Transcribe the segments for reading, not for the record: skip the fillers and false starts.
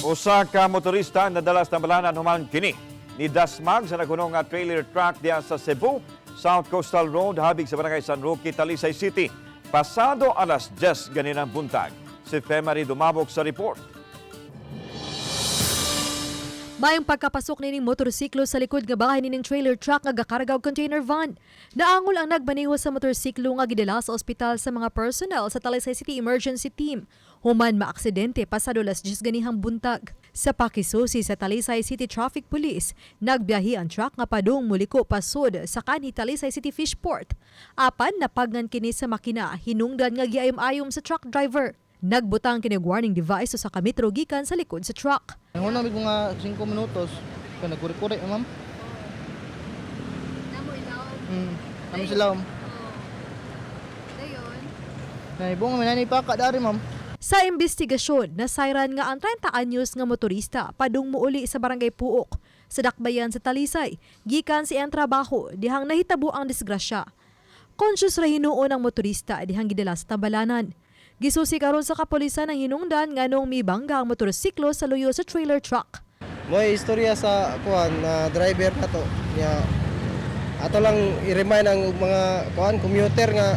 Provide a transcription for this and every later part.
Usa ka motorista nadala sa tambalanan human kini nidasmag sa naghunong nga trailer truck diha sa Cebu, South Coastal Road, habig sa Barangay San Roque, Talisay City. Pasado alas 10 ganinang buntag. Si Femary Dumabok sa report. Mayong pagkapasok nining motorsiklo sa likod nga bahay nining trailer truck nga gakarga og container van. Naangol ang nagmaneho sa motorsiklo nga gidala sa ospital sa mga personnel sa Talisay City Emergency Team. Human maaksidente pasado alas 10 ganihang buntag. Sa pakisusi sa Talisay City Traffic Police, nagbiyahe ang truck nga padung muliko pasod sa kanhi Talisay City Fishport. Apan napagnan kini sa makina, hinungdan nga giayom-ayom sa truck driver. Nagbutang kini og warning device sa kamitro gikan sa likod sa truck. Ang una mig mga 5 minutos kay nagkuri-kuri, ma'am. Namo ilaw. Namo sila, ma'am. Dayon. Naibong may nanay pa ka dari, ma'am. Sa investigasyon, nasayran nga ang 30 anyos nga motorista padung muuli sa Barangay Puok sa Dakbayan sa Talisay, gikan sa iyang trabaho dihang nahitabo ang disgrasya. Conscious ra hinuon ang motorista dihang gidala sa tambalanan. Gisusi karon sa kapolisan ang hinungdan nganong mibangga ang motorsiklo sa luyo sa trailer truck. Mo'y istorya sa kuan na driver na to nya, ato lang i-remind ang mga kuan commuter nga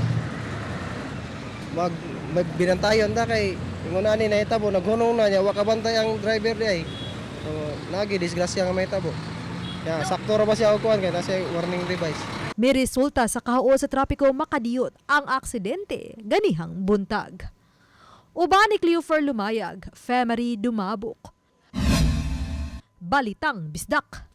magbinantayon ta kay ingon ani nahitabo, naghunong na niya, wa kabantay ang driver di ay. So nagi disgrasya nga mahitabo. Ya, sakto ra ba siya og kuan kay nasa warning device. May resulta sa kahuo sa trapiko makadiyot ang aksidente ganihang buntag. Uban ni Cleofer Lumayag, Femery Dumabok. Balitang Bisdak.